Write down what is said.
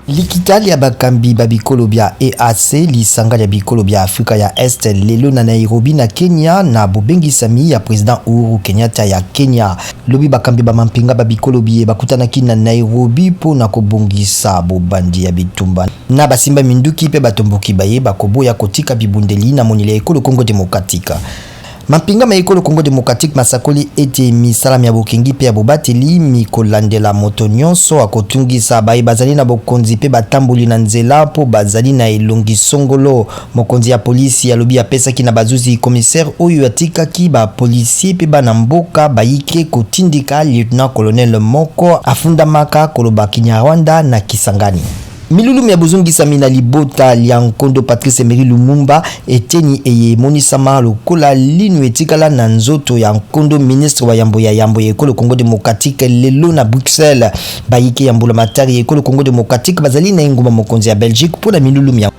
Likita lya bakambi ba bikolo bya EAC, lisanga lya bikolo bya Afrika ya Est, lelo na Nairobi na Kenya na bobengisami ya president Uhuru Kenyatta ya Kenya. Lobi bakambi ba mampinga ba bikolo biye bakutanaki na Nairobi mpo na kobongisa bobandi ya bitumba na basimba minduki mpe batomboki baye bakoboya kotika bibundeli na monili ya ekolo Congo democratique. Mampinga ma ekolo Congo democratique masakoli ete misala mya bokengi mpe ya bobateli mikolandela moto nyonso akotungisa baye bazali na bokonzi mpe batamboli na nzela mpo bazali na elongi songolo. Mokonzi ya polisi alobi apesaki na bazuzi commissaire oyo atikaki ba policiers mpe bana mboka bayike kotindika lieutenant-colonel moko afundamaka koloba Kinyarwanda na Kisangani. Milulu mya bozongisami na libota lya nkondo Patrice Emery Lumumba, eteni eye emonisama lokola linu etikala na nzoto ya nkondo ministre wa yambo ya yambo ya Ekolo Congo democratique lelo na Bruxelles. Bayike ya mbulamatari ya Ekolo Congo democratique bazali na engumba mokonzi ya Belgique mpo na milulu mya.